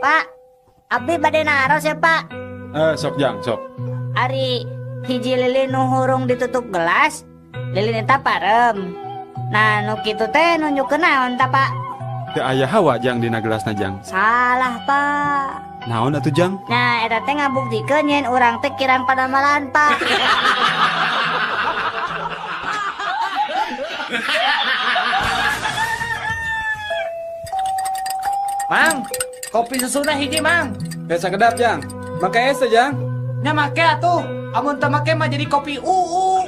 Pak, abdi bade naros ya, Pak. Sok jang, sok. Ari hiji lilin nu hurung ditutup gelas, lilin eta parem. Nah, nu kitu teh nunjukkeun naon ta, Pak? Teu aya hawa jang dina gelasna jang. Salah, Pak. Naon atuh jang? Nah, eta teh ngabuktikeun yen urang teh kirang padamalan, Pak. Mang, kopi susuna hiji, Mang. Teh sakedap, Jang. Make es teh, Jang. Nya make atuh. Amun teu make mah jadi kopi uu.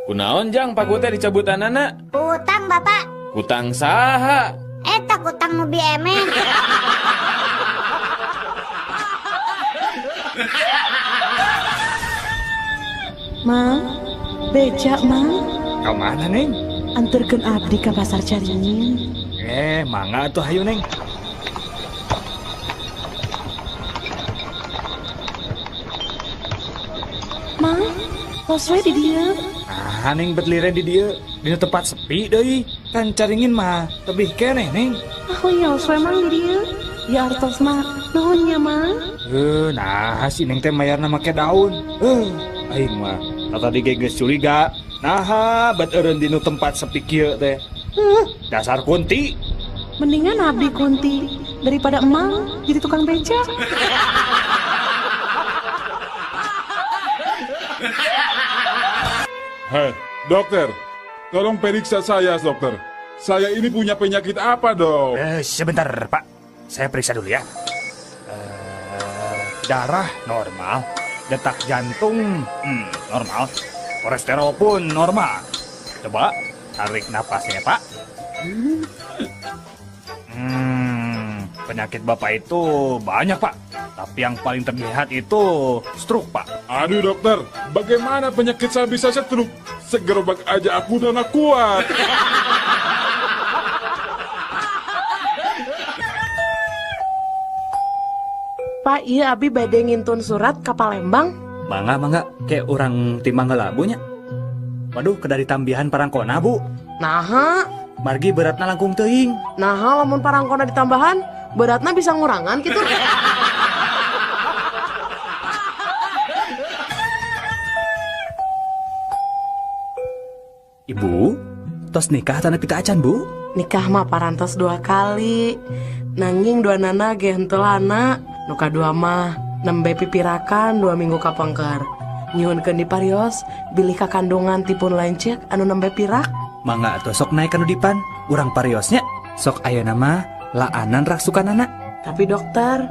Kunaon, Jang, paku teh dicabutanana? Utang, Bapak. Utang saha? Eta utang nu biemen. Mang, becak, Mang. Ka mana, Neng? Anterkeun abdi ka pasar Caringin. Mangga atuh hayu, Neng. Mang, tos we di dieu. Ah, Neng bet liren di dieu, dina tempat sepi deui. Kan Caringin mah tebih keneh, Neng. Ah, wios we Mang di dieu. Ya artos mah, nuhun nya, Mang. Nah si Neng teh mayarna make daun. Aing mah tadi ge geus curiga. Naha bet eureun dinu tempat sepi kieu teh. Dasar kunti. Mendingan abdi kunti daripada emang jadi tukang beca. Hei, dokter, tolong periksa saya, dokter. Saya ini punya penyakit apa, dok? Sebentar, Pak. Saya periksa dulu ya. Darah normal, detak jantung normal, kolesterol pun normal. Coba tarik napasnya, Pak. Penyakit Bapak itu banyak, Pak. Tapi yang paling terlihat itu stroke, Pak. Aduh, dokter, bagaimana penyakit saya bisa stroke? Segerobak aja aku udah gak kuat. Pak, iya abi bade ngintun surat ka Palembang. Mangga, mangga, kayak orang timbang heula Bu nya. Waduh, kedah ditambihan parangkona, Bu. Naha? Margi beratna langkung teuing. Naha lamun parangkona ditambahan, beratna bisa ngurangan gitu. Ibu, tos nikah tanah pita acan, Bu? Nikah mah parantos 2 kali. Nanging dua nana ge henteu lana. Nu kadua mah nembe pipirakan 2 minggu kapengker. Nyuhunkeun diparios bilih kakandungan tipun lanceuk anu nembe pirak. Mangga atuh sok naik kanu dipan, urang pariosnya. Sok ayeuna mah laanan raksukanana. Tapi dokter,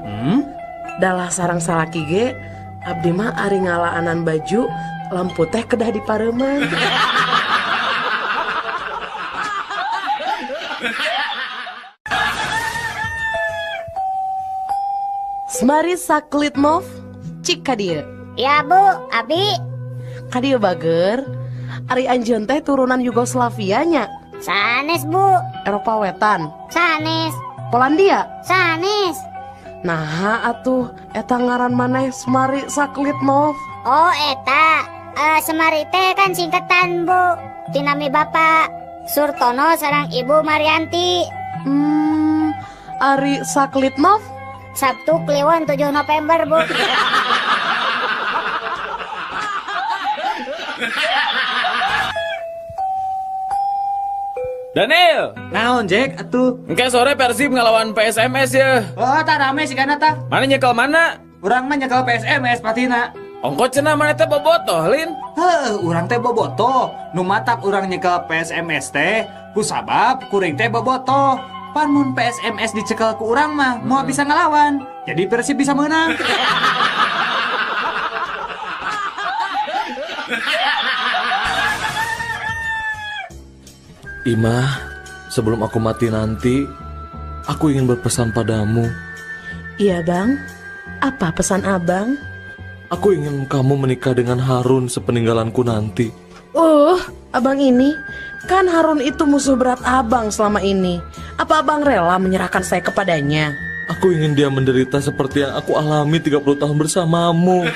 dalah sarang salaki ge abdi mah ari ngalaanan baju lampu teh kedah dipareuman. Semari Saklitmov, cik ka dieu. Ya Bu, abi. Ka dieu bager. Ari anjeun teh turunan Yugoslavia nya. Sanes Bu. Eropa Wetan. Sanes. Polandia. Sanes. Nah atuh eta ngaran maneh Semari Saklitmov. Oh eta, Semari teh kan singkatan Bu. Tinami Bapak Surtono sareng Ibu Marianti. Ari Saklitmov Sabtu Kliwon 7 November, Bu. Daniel, naon Jack atuh? Engke sore Persib ngelawan PSMS ya. Oh, tak rame sih kana tah. Mana nyekel mana? Urang mah nyekel PSMS patina. Ongko cenah mana teh bobotoh, Lin? Heuh, urang teh bobotoh. Nu matak urang nyekel PSMS teh ku sabab kuring teh bobotoh. Pan mun PSMS dicekel ku urang mah moal bisa ngelawan. Jadi Persib bisa menang. Imah, sebelum aku mati nanti, aku ingin berpesan padamu. Iya bang, apa pesan abang? Aku ingin kamu menikah dengan Harun sepeninggalanku nanti. Abang ini, kan Harun itu musuh berat abang selama ini. Apa abang rela menyerahkan saya kepadanya? Aku ingin dia menderita seperti yang aku alami 30 tahun bersamamu.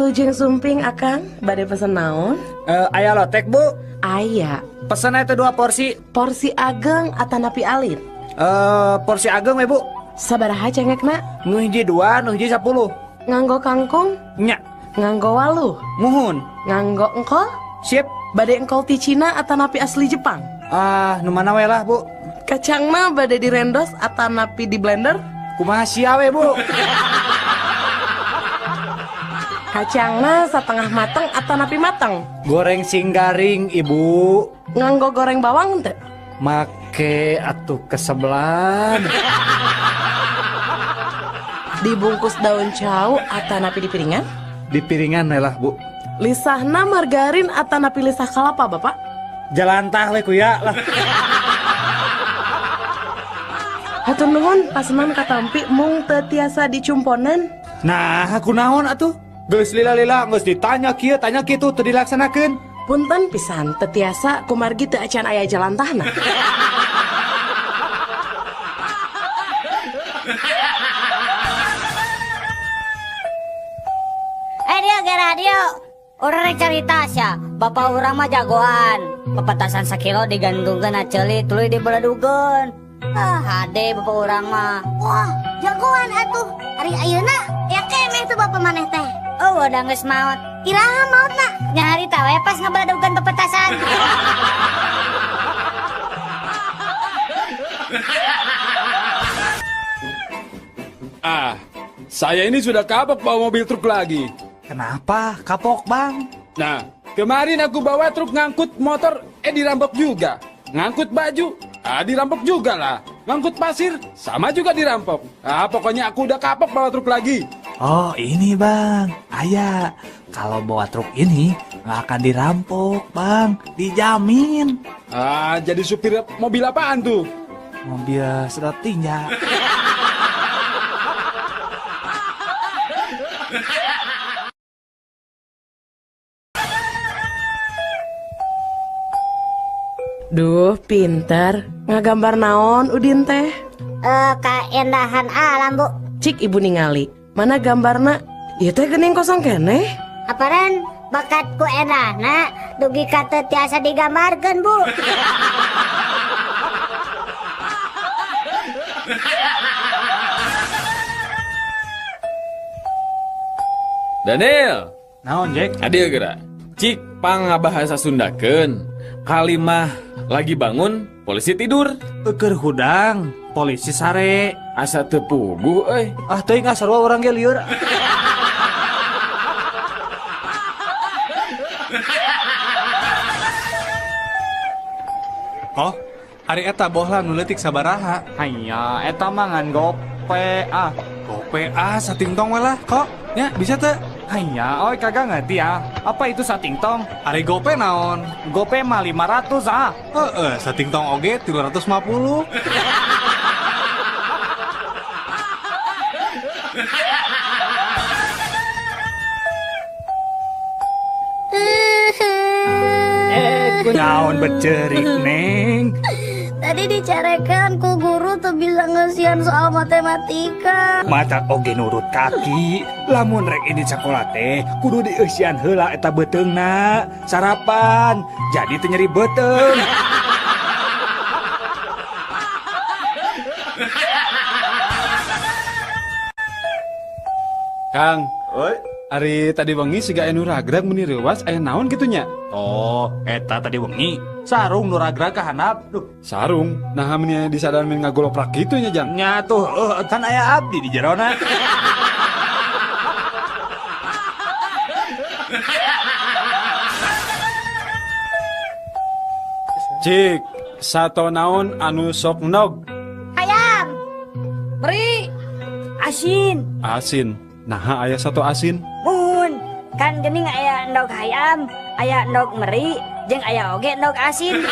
Wilujeng sumping akang, bade pesen naon? Aya lotek bu? Aya. Pesen eta 2 porsi. Porsi ageng atanapi alit? Porsi ageng we bu. Sabaraha cengekna? Nu hiji 2, nu hiji 10. Nganggo kangkung? Nya. Nganggo waluh? Muhun. Nganggo engkol? Sip. Bade engkol ti Cina atanapi asli Jepang? Ah, nu mana we lah bu. Kacangna bade direndos atanapi di blender? Kumaha sia we bu. Kacangna setengah mateng atanapi mateng? Goreng sing garing ibu. Nganggo goreng bawang teu? Make atuh kesebelan. Dibungkus daun cau atanapi di piringan? Di piringan lah bu. Lisahna margarin atanapi lisah kalapa bapak? Jalantah we kuya lah. Hatur nuhun pasenan katampi mung teu tiasa dicumponan. Nah, aku naon atuh? Geus lila-lila geus ditanya kieu tanya kitu teu dilaksanakeun. Punten pisan teu tiasa kumargi teu acan aya jalantahna. Dia ge radio. Urang rek carita sia, bapak urang mah jagoan. Pepetasan sakilo digantungkeun na ceuli tuluy dibeledugeun. Ah, hade bapak urang mah. Wah, jagoan atuh. Ari ayeuna ya kemeh tuh bapak maneh teh. Oh, udah geus maot. Iraha maotna? Nyarita we pas ngebeledugeun pepetasan. Ah, saya ini sudah kapok bawa mobil truk lagi. Kenapa kapok, Bang? Nah, kemarin aku bawa truk ngangkut motor, dirampok juga. Ngangkut baju, dirampok juga lah. Ngangkut pasir, sama juga dirampok. Ah, pokoknya aku udah kapok bawa truk lagi. Oh, ini Bang. Ayah, kalau bawa truk ini nggak akan dirampok, Bang. Dijamin. Ah, jadi supir mobil apaan tuh? Mobil sedot tinja. Duh, pinter. Ngagambar naon Udin teh? Kaendahan alam, Bu. Cik ibu ningali. Mana gambarna? Ieu teh geuning kosong keneh. Aparan bakat ku endahna dugi ka teu tiasa digambarkeun, Bu. Daniel. Naon, Jack? Adil geura. Cik pangabahasa Sundakeun. Kalimah lagi bangun, polisi tidur. Eukeur hudang, polisi sare. Asa teu puguh euy. Ah teuing ah sarua urang ge lieur. Oh, ari eta bohlam nu leutik sabaraha? Hanya eta mah ngan gope ah. Gope ah satingtong we lah kok. Nya bisa teu? Hanya, oi kagak ngerti ah. Apa itu satingtong? Ari gope naon? Gope mah 500 ah. Heeh, satingtong oge 350. Naon becerik, Neng? Tadi dicarekan ku guru tuh bisa ngesian soal matematika. Mata oge nurut kaki. Lamun rek ini sekolah teh kudu dieusian heula eta beuteungna. Sarapan jadi teu nyeri beuteung. Kang, oi, ari tadi wengi siga anu ragrag meuni reuwas aya naon kitu nya? Oh, eta tadi wengi sarung nu ragrag ka handap. Duh, sarung. Nah, meuni disadaran meuni ngagoloprak kitu nya, Jang. Nya tuh, kan aya abdi di jerona. Cik, sato naon anu sok nog? Hayam. Beri. Asin. Asin. Nah, aya satu asin. Mun, kan geuning aya endog hayam, aya endog meri, jeung aya oge endog asin.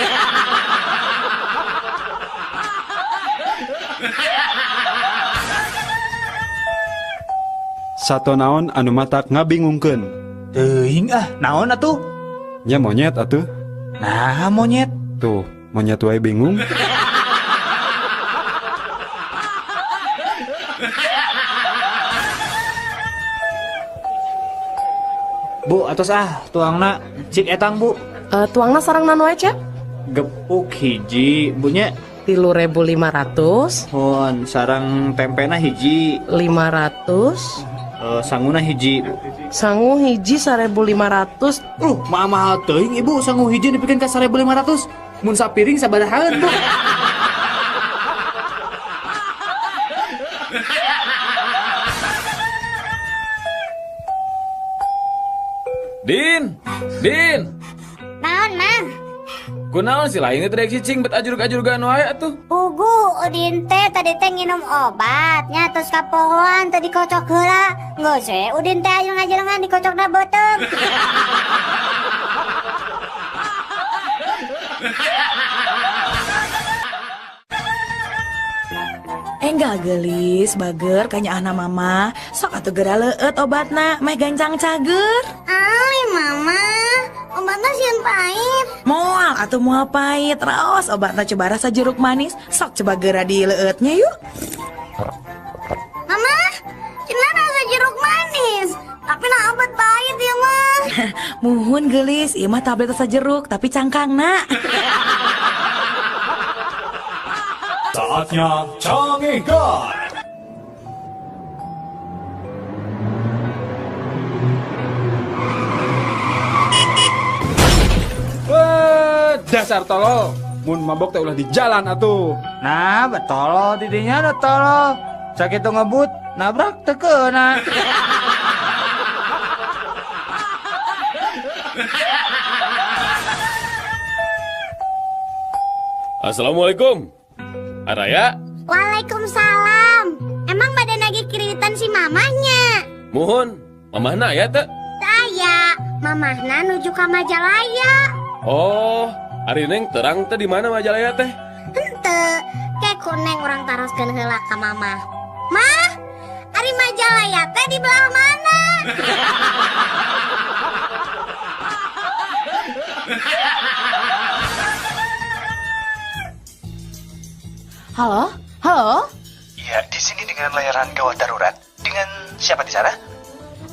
Sato naon anu matak ngabingungkeun? Teuing ah, naon atuh? Nya monyet atuh. Nah, monyet. Tuh, monyet wae bingung. Bu, atos ah tuangna cik etang Bu. Tuangna sarang naon wae, Cep? Gepuk hiji, Bu nya. 3.500. Hon, sarang tempena hiji. 500. Sanguna hiji. Sangu hiji 1.500. Mahal teuing Ibu, sangu hiji dipikeun ka 1.500. Mun sapiring sabarahaeun, Bu? Din, Din. Naon, Mang? Kunaon sih lain teh cicing bet ajurug-ajurugan wae atuh. Pugu Udin teh tadi teh nginum obat nya terus kapohoan teh dikocok heula. Geus we Udin teh ajurug-ajurugan dikocokna beuteung. Enggak gelis, bager kanyaahna mama. Sok atuh geura leueut obatna, meh gancang cager. Ali mama, obatna sieun pahit. Moal atuh moal pahit, raos obatna coba rasa jeruk manis. Sok coba geura dileueutnya yuk. Mama, cenah rasa jeruk manis, tapi nah obat pahit ya mah. Muhun gelis, ieu mah tablet rasa jeruk tapi cangkangna. Saatnya Cangehgar. Wah, dasar tolol. Mun mabok teh ulah di jalan atuh. Nah, betolol didinya da tolol. Sakitu ngebut, nabrak teu keuna. Assalamualaikum. Araya. Waalaikumsalam. Emang badan lagi kreditan si mamahnya? Muhun, mamahna aya teu? Teu aya, mamahna nuju ka Majalaya. Oh, ari Neng terang teh di mana Majalaya teh? Henteu, ke ku Neng urang taroskeun heula ka mamah. Mah, ari Majalaya teh di belah mana? Halo? Halo? Iya, di sini dengan layanan gawat darurat. Dengan siapa di sana?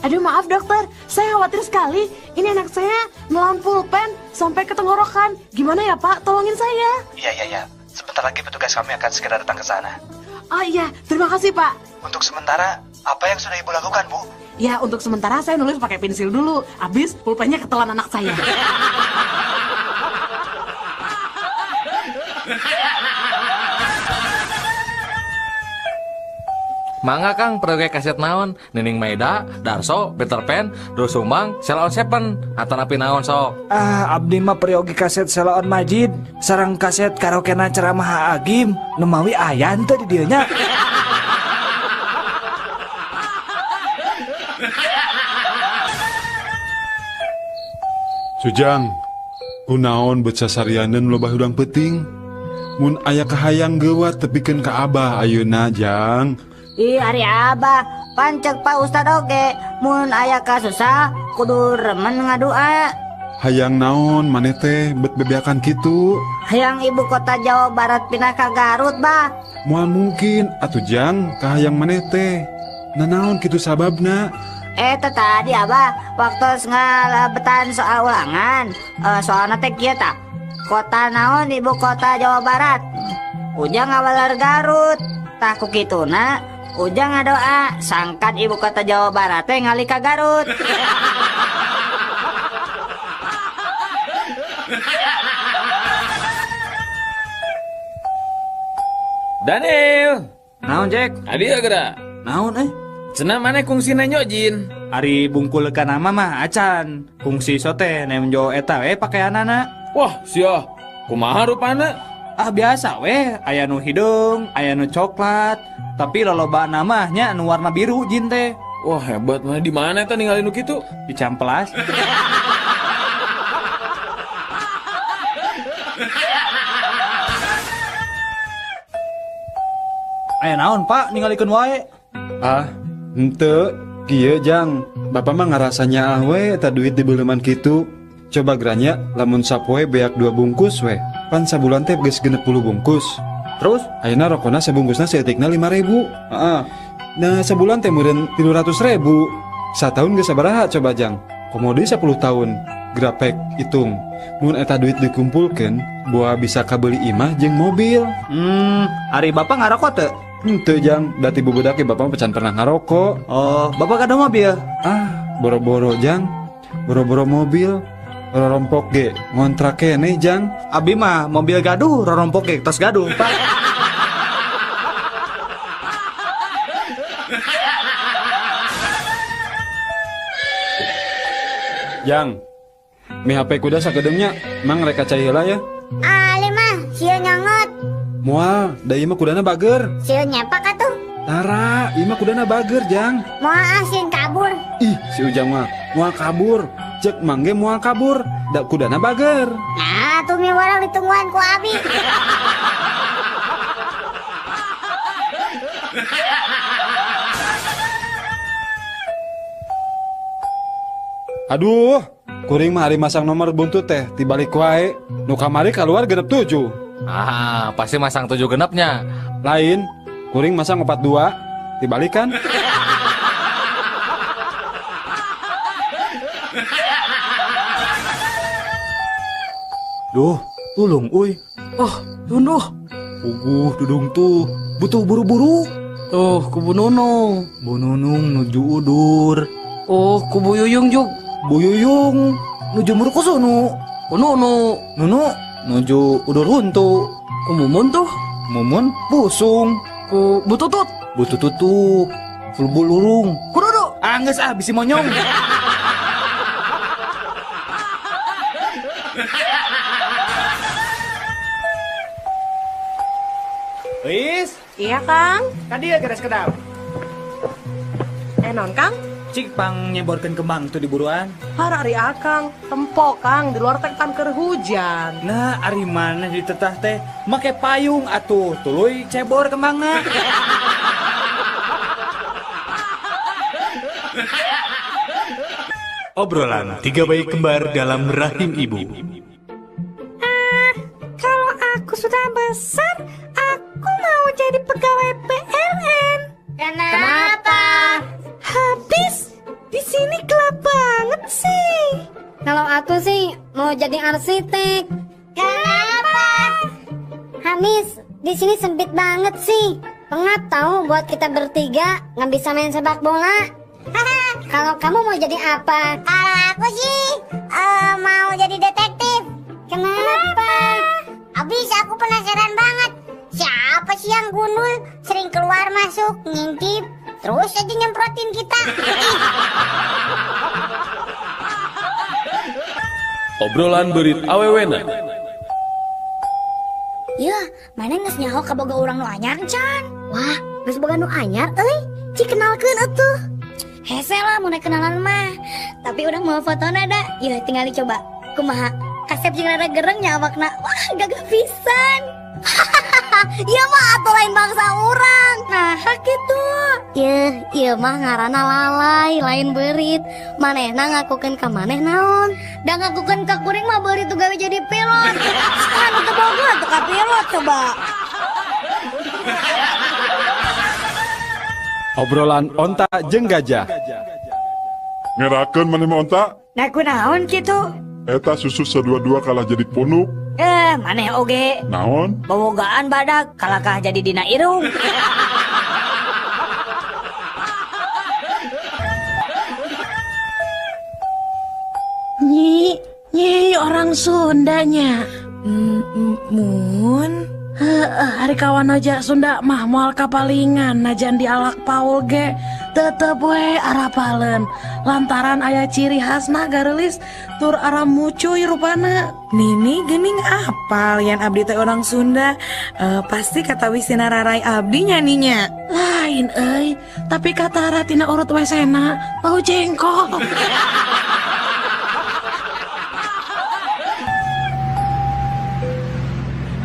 Aduh, maaf dokter, saya khawatir sekali. Ini anak saya melawan pulpen sampai ke tenggorokan. Gimana ya Pak? Tolongin saya. Iya. Sebentar lagi petugas kami akan segera datang ke sana. Oh iya, terima kasih Pak. Untuk sementara, apa yang sudah Ibu lakukan, Bu? Ya, untuk sementara saya nulis pakai pensil dulu. Habis pulpennya ketelan anak saya. Mangga Kang, pergi kaset naon? Nining Maida, Darso, Peter Pan, Doel Sumbang, Sheila on 7, atanapi naon sok? Ah, abdi mah periogi kaset Sheila on Majid, sareng kaset karaokena ceramah Agim, nu mawi aya henteu di dieu nya. Sujang, kunaon bet sasarianeun loba hudang peuting? Mun aya kahayang geuwat tepikeun ka abah ayeuna, Jang. Ih, ari abah, pancek Pak Ustad oge, mun aya kasusah kudu remen ngadua. Hayang naon maneh teh bet bebeakan kitu? Hayang ibu kota Jawa Barat pindah ka Garut, Bah. Moal mungkin atuh Jang, kahayang maneh teh. Nanaon kitu sababna? Teh tadi abah waktu ngalebetan soal ulangan, soalna teh kieu tah. Kota naon ibu kota Jawa Barat? Ujang ngawaler Garut. Tah ku kituna Ujang ngadoa sangkan ibu kota Jawa Barat teh ngalih ka Garut. Daniel. Naon, Jack? Adi geura. Naon eh? Cenah maneh kungsi nenjo jin. Ari bungkul ka nama mah acan. Kungsi sote nenjo eta we pakaianana. Wah, sia. Kumaha rupana? Ah biasa weh, aya nu hideung, aya nu coklat, tapi loloba nama nya nu warna biru jin teh. Wah, hebat mana di mana eta ningali nu kitu? Di Cihampelas. Aya naon, Pak, ningalikeun wae? Ah, henteu, kieu Jang. Bapak mah ngarasa nyaah we eta duit dibeuleman kitu. Coba geranya lamun sapoe beak 2 bungkus we. Pan sabulan teh geus 60 bungkus. Terus ayeuna rokona sabungkusna saeutikna 5.000. Heeh. Nah, sabulan teh meureun 300.000. Sataun geus sabaraha coba Jang? Komo deui 10 tahun. Grapek hitung. Mun eta duit dikumpulkeun, boa bisa kabeli imah jeung mobil. Ari bapak ngarokok teu? Henteu Jang, da ti bubudak ge bapak mah can pernah ngarokok. Oh, bapak kada mobil? Ah, boro-boro Jang. Boro-boro mobil. Rorompok ge ngontrak keneh Jang. Abi mah mobil gaduh, rorompok ge tos gaduh, Pak. Jang, mi HP kuda sakedeungnya, mang rek cai heula ya. Ali mah sieun nyongot. Moal, da ieu mah kudana bager. Sieun nyepak atuh. Tara, ieu mah kudana bager, Jang. Moal ah sieun kabur. Ih, si Ujang mah moal kabur. Cek mang ge moal kabur, da kudana bager. Nah, tuh mi warang ditungguan ku abi. Aduh, kuring mah hari masang nomor buntut teh tibalik wae. Nu kamari keluar genep 7. Ah, pasti masang 7 genepnya. Lain, kuring masang 42, tibalikan. Duh, tulung uy. Oh, tunduh. Puguh dudung tuh, butuh buru-buru. Tuh, ku Bu Nunung. Bu Nunung nuju udur. Oh, ku Bu Yuyung juk. Bu Yuyung nuju murkusunu. Ku Nunu. Nunu nuju udur huntu. Ku Mumun tuh. Mumun busung. Ku Bu Tutut. Bu Tutut fulbul urung. Ku Dudu. Anggeus ah bisi monyong. Wis? Iya, Kang. Kadieu geres kedap. Non, Kang? Cik pang nyeborkeun kembang tuh di buruan. Har ari Akang, tempo Kang di luar teh kan keur hujan. Nah, ari maneh ditetah teh make payung atuh, tuluy cebor kembangna. Obrolan tiga bayi kembar dalam rahim ibu. Kalau aku sudah besar, aku mau jadi pegawai PLN. Kenapa? Habis di sini gelap banget sih. Kalau aku sih mau jadi arsitek. Kenapa? Habis di sini sempit banget sih. Pengap tahu buat kita bertiga nggak bisa main sepak bola. Kalau kamu mau jadi apa? Kalau aku sih mau jadi detektif. Kenapa? Habis aku penasaran banget. Siapa sih yang gundul sering keluar masuk ngintip terus aja nyemprotin kita. Obrolan berit awewena. Yah, mana geus nyaho kaboga urang nu anyar can? Wah, geus boga nu anyar euy. Cik kenalkeun atuh. Hese lah mun kenalan mah. Tapi urang mau fotona da. Yeuh tinggal dicoba. Kumaha? Kasep jeung rada gereng nya awakna. Wah, gagah pisan. Ieu mah atuh lain bangsa urang. Nah, kitu. Yeuh, ieu mah ngaranna lalai, lain beurit. Manehna ngakukeun ka maneh naon? Da ngakukeun ka kuring mah beurit tuh gawe jadi pilot. Anu teu boga atuh ka pilot coba. Obrolan onta jeung gajah. Ngerakeun maneh mah onta? Nah kunaon kitu? Eta susu sadua-dua kalah jadi punuk. Maneh oge. Naon? Bobogaan badak kalakah jadi dina irung. Nyi, nyi orang Sundanya. Mun. Heeh, ari kawan aja Sunda mah moal kapalingan najan dialak Paul ge tetep we arapaleun lantaran aya ciri khasna gareulis tur ara mucuy rupana. Nini geuning apal yan abdi teh orang Sunda, pasti katawi sina rarai abdi nya ninya. Lain euy, tapi katara tina urut wesena bau jengkol.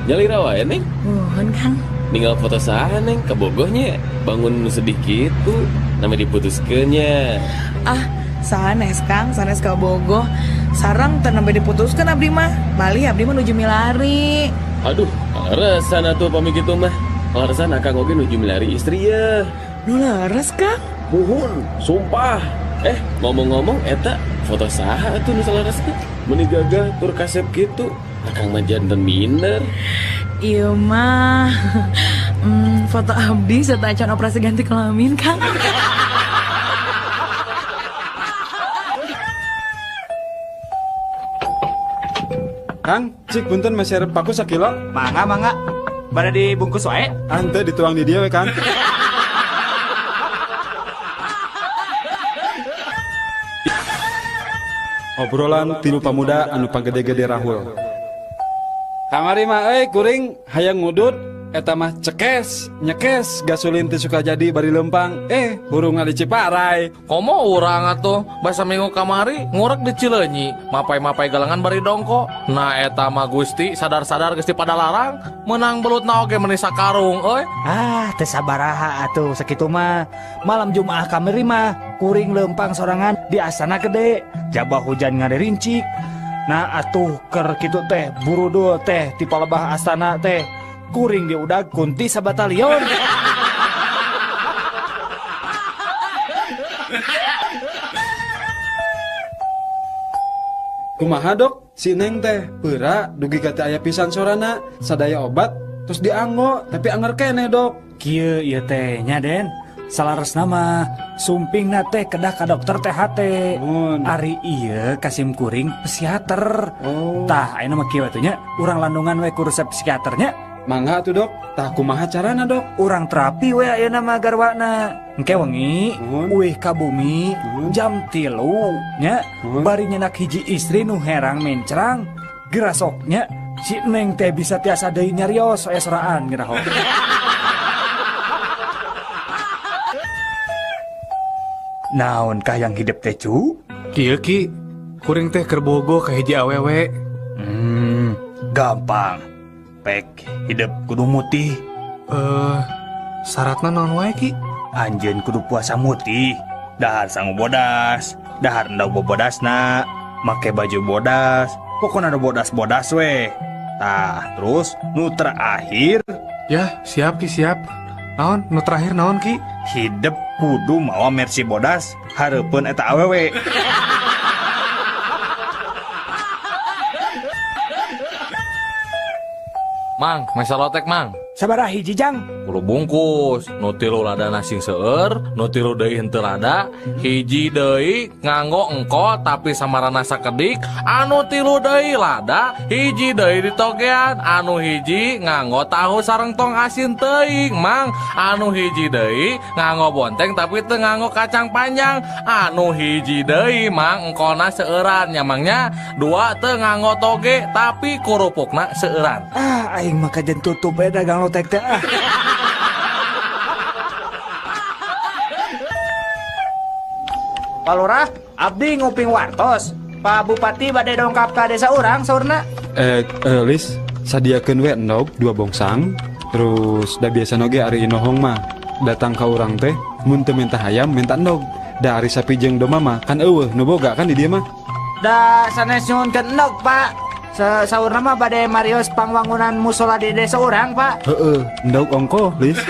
Nyalira wae, Neng. Mohon, Kang. Ninggal foto saha, Neng, kabogohnya. Bangun nu sedih kitu, namanya diputuskeun nya. Ah, sanes, Kang, sanes kabogoh. Sareng teu nembe diputuskeun abdi mah. Malih abdi mah nuju milari. Aduh, kaleresan atuh pami kitu mah. Kaleresan akang oge nuju milari istri ya. Nu leres, Kang? Muhun, sumpah. Ngomong-ngomong eta foto saha atuh nu salaresna? Meuni gagah tur kasep kitu. Akang mah janten minder. Ieu mah foto abdi serta acan operasi ganti kelamin, Kang. Kang, cik punten masih arep paku sakilo? Mangga, mangga. Bada dibungkus wae. Ante dituang di dia we, Kang. Obrolan tilu pamuda anu pagede-gede rahul. Kamari mah euy kuring hayang ngudut eta mah cekes, nyekes gasolin teh suka jadi bari lempang. Burungna di Ciparai. Komo urang atuh basa minggu kamari ngurek di Cileunyi, mapai-mapai galengan bari dongko. Nah eta mah Gusti sadar-sadar geus dipadalarang, meunang belutna oge meuni sakarung euy. Ah, teu sabaraha atuh sakitu mah. Malam Jumaah kamari mah kuring lempang sorangan di Astana Gede, jabah hujan ngaririncik. Nah atuh keur kitu teh burudul teh ti palebah astana teh kuring diudag kunti sabatalion. Kumaha dok, si Neng teh peura dugi ka teu aya pisan sorana, sadaya obat terus dianggo tapi anger keneh dok. Kieu ieu teh nya Den, salaresna mah sumpingna teh kedah ka dokter THT. Ari ieu kasim kuring psikiater. Oh. Tah ayeuna mah kieu atuh nya, urang landungan we ku resep psikiaternya. Mangga atuh dok, tah kumaha carana dok? Urang terapi we ayeuna mah garwana. Engke wengi uih ka bumi jam 3 nya, bari nyenak hiji istri nu herang mencrang, gerasoknya si Neng teh bisa tiasa deui nyarios aya soraan ngeraho. Naon kah yang hidup teh cu? Kieu ki, kuring teh keur bogoh ka hiji awewe. Gampang. Pek hidup kudu mutih. Syaratna naon wae ki? Anjeun kudu puasa mutih, dahar sangu bodas, dahar endog bobodasna, make baju bodas, pokona nu bodas-bodas we. Tah, terus nu terakhir. Ya, siap ki siap. Naon nu terakhir naon ki? Hidup kudu mawa mercy bodas hareupeun eta awewe. Mang, mesa lotek mang. Sabaraha hiji jang? 10 bungkus, nu tilu ladana sing seueur, nu tilu deui henteu lada, hiji deui nganggo engkol tapi samarana sakedik, anu tilu deui lada, hiji deui ditogean, anu hiji nganggo tahu sareng tong asin teuing, mang, anu hiji deui nganggo bonteng tapi teu nganggo kacang panjang, anu hiji deui mang engkolna seueuran nya mangnya, dua teu nganggo toge tapi kurupukna seueuran. Ah, aing mah kajen tutup we dagang lotek teh ah. Pak Lurah, abdi nguping wartos. Pak Bupati bade dongkap ka desa urang saurna. Lis, sadiakeun we endog 2 bongsang. Terus da biasa oge ari inohong mah datang ka urang teh mun teu minta hayam minta endog. Da ari sapi jeung domba mah kan eueuh nu boga kan di dieu mah. Da sanes nyuhunkeun endog, Pak. Saurna mah bade marios pangwangunan musola di desa urang, Pak. Heeh, endog ongko, Lis.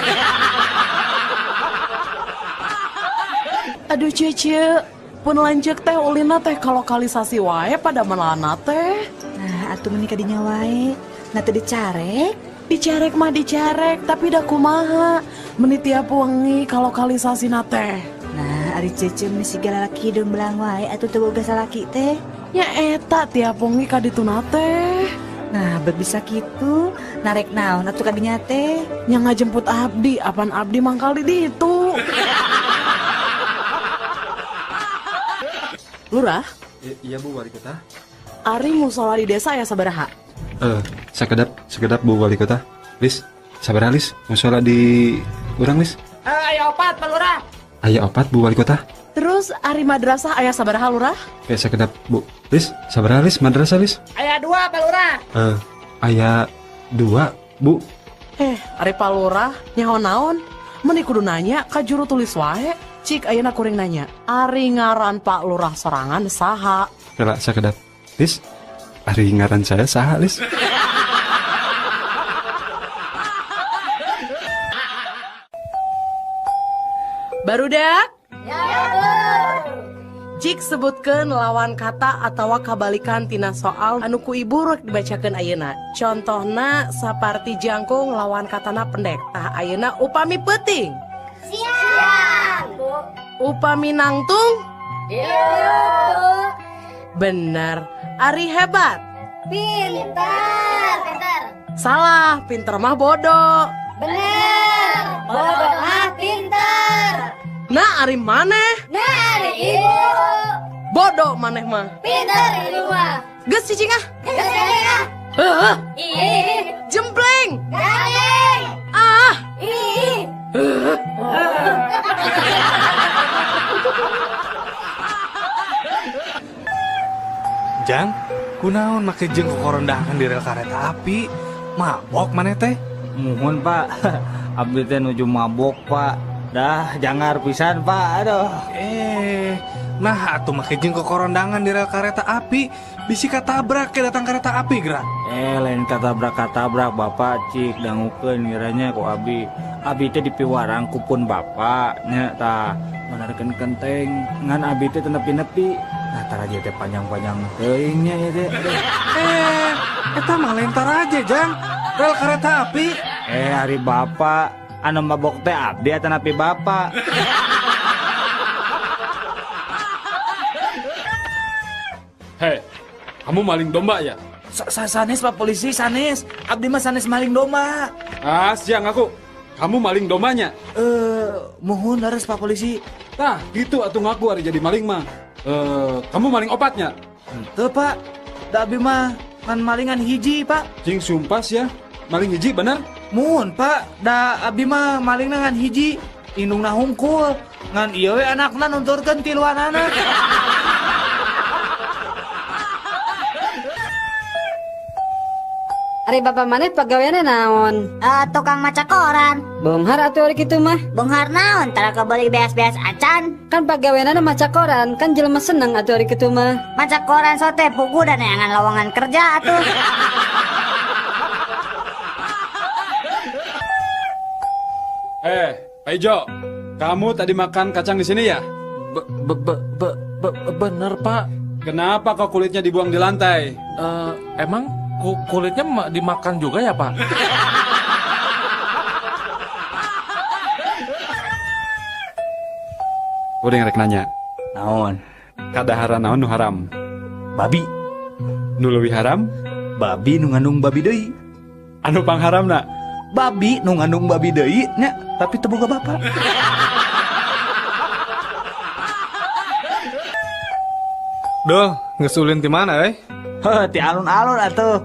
Aduh cece, pun lanjut teh ulina teh kalokalisasi wae pada melana teh. Nah, atuh meuni kadinya wae. Nah teu dicarek. Dicarek mah dicarek, tapi da kumaha. Meuni tiap wengi kalokalisasi na teh. Nah, ari cece meni siga lalaki hideung belang wae atuh teu boga salaki teh. Nya eta tiap wengi kadituna teh. Nah, bet bisa kitu, narek naon atuh kadinya teh. Nya ngajemput abdi, apan abdi mangkal di ditu. Lurah? Iya Bu Wali Kota. Ari musola di desa ya sabaraha? Sekedap Bu Wali Kota. Lis, sabaraha Lis? Musola di urang Lis? Aya opat Pak Lurah. Aya opat Bu Wali Kota. Terus ari madrasah aya sabaraha Lurah? Oke, sekedap Bu. Lis, sabaraha Lis madrasah Lis? Aya 2 Pak Lurah. Aya 2 Bu. Ari Pak Lurah nyaho naon? Meni kudu nanya ka juru tulis wae. Cik ayeuna kuring nanya, ari ngaran Pak Lurah sorangan saha? Kela sakedap. Lis, ari ngaran saya saha, Lis? Barudak? Ya, Bu. Cik sebutkeun lawan kata atawa kabalikan tina soal anu ku ibu rek dibacakeun ayeuna. Contohna saparti jangkung lawan katana pendek. Tah ayeuna upami peuting. Siap, Bu. Upami nangtung. Iya, Bu. Bener. Ari hebat. Pintar. Pintar. Salah, pinter mah bodoh. Bener. Bodoh mah pintar. Nah, ari maneh? Nah, ari ibu. Bodoh maneh mah. Pintar ibu mah. Geus cicing ah. Geus cicing ah. Heuh. Ih. Jempleng. Garing. Ah. Ih. Jang, kunaon make jeung kokorondahan di rel kareta api? Mabok maneh teh? Muhun, Pak. Abdi teh nuju mabok, Pak. Dah, jangar pisan, Pak. Aduh. Nah atuh make jeung kokorondangan di rel kareta api, bisi katabrak ke datang kereta api gerak. Lain katabrak-katabrak, Bapak cik dangukeun ngiranya ku abi. Abi teh dipiwarang ku pun bapak nya tah manarkeun kenteng ngan abi teh teu nepi-nepi. Nah, taraje teh panjang-panjang teuing nya ieu teh. Eta mah lain taraje, Jang. Rel kereta api. Ari bapak anu mabok teh abdi atanapi bapak. Hei, kamu maling domba ya? Sanes Pak Polisi, sanes. Abdi mah sanes maling domba. Ah, siang aku. Kamu maling dombanya? Mohon harus Pak Polisi. Nah, gitu atuh ngaku hari jadi maling mah. Kamu maling opatnya? Henteu, Pak. Da abdi mah ngan malingan hiji, Pak. Cing sumpah ya. Maling hiji bener? Muhun, Pak. Da abdi mah maling ngan hiji, indungna hungkul. Ngan ieu we anakna nunturkeun tiluanana. Ari bapak maneh pagaweanna naon? Tukang maca koran. Beunghar atuh ari kitu mah. Beunghar naon? Tara kebeuli beas-beas acan. Kan pagaweanna maca koran, kan jelema seneng atuh ari kitu mah. Maca koran sote pugu dan neangan lowongan kerja atuh. Pak Ijo, kamu tadi makan kacang di sini ya? Bener, Pak. Kenapa kok kulitnya dibuang di lantai? Emang kulitnya dimakan juga ya, Pak? Udah ngerek nanya. Naon? Kadaharan naon nu haram? Babi. Nu leuwih haram? Babi nu ngandung babi deui. Anu pangharamna? Babi nu ngandung babi deui nya, tapi teu boga bapak. Duh, geus ulin ti mana euy? Heuh, ti alun-alun atuh.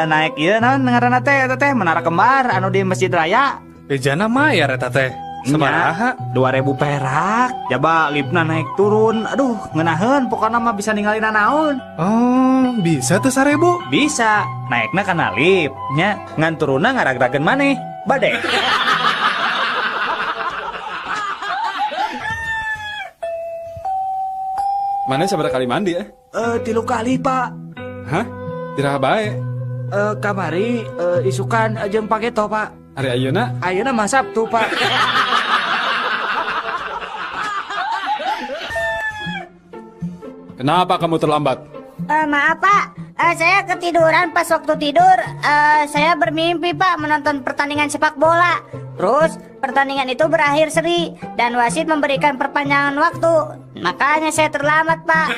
Naik ieu naon ngaranna teh eta teh Menara Kembar anu di Masjid Raya. Ejana mayar eta teh. Sabaraha? 2000 perak. Jaba lipna naik turun. Aduh, ngeunaheun pokona mah bisa ningalina naon. Oh, bisa teh 1000? Bisa. Naikna kana lip nya, ngan turunna ngaragrageun maneh. Bade. Maneh sabaraha kali mandi ya? 3 kali, Pak. Hah? Tiraha bae? Kamari isukan jeung pageto, Pak. Hari ayeuna? Ayeuna mah Sabtu, Pak. Kenapa kamu terlambat? Maaf, Pak. Saya ketiduran pas waktu tidur. Saya bermimpi, Pak, menonton pertandingan sepak bola. Terus pertandingan itu berakhir seri dan wasit memberikan perpanjangan waktu. Makanya saya terlambat, Pak.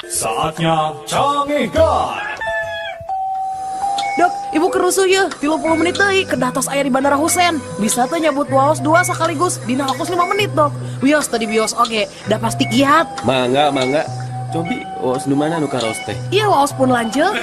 Saatnya Canggihkan. Dok, ibu kerusuh ya, 30 menit deui kedah tos aya di Bandara Husein. Bisa teh nyabut waos 2 sekaligus dina waktu 5 menit, Dok. Wios tadi bios oge, dah pasti kiat. Mangga, mangga. Cobi waos nu mana nu karaos teh? Iya, waos pun lanjut.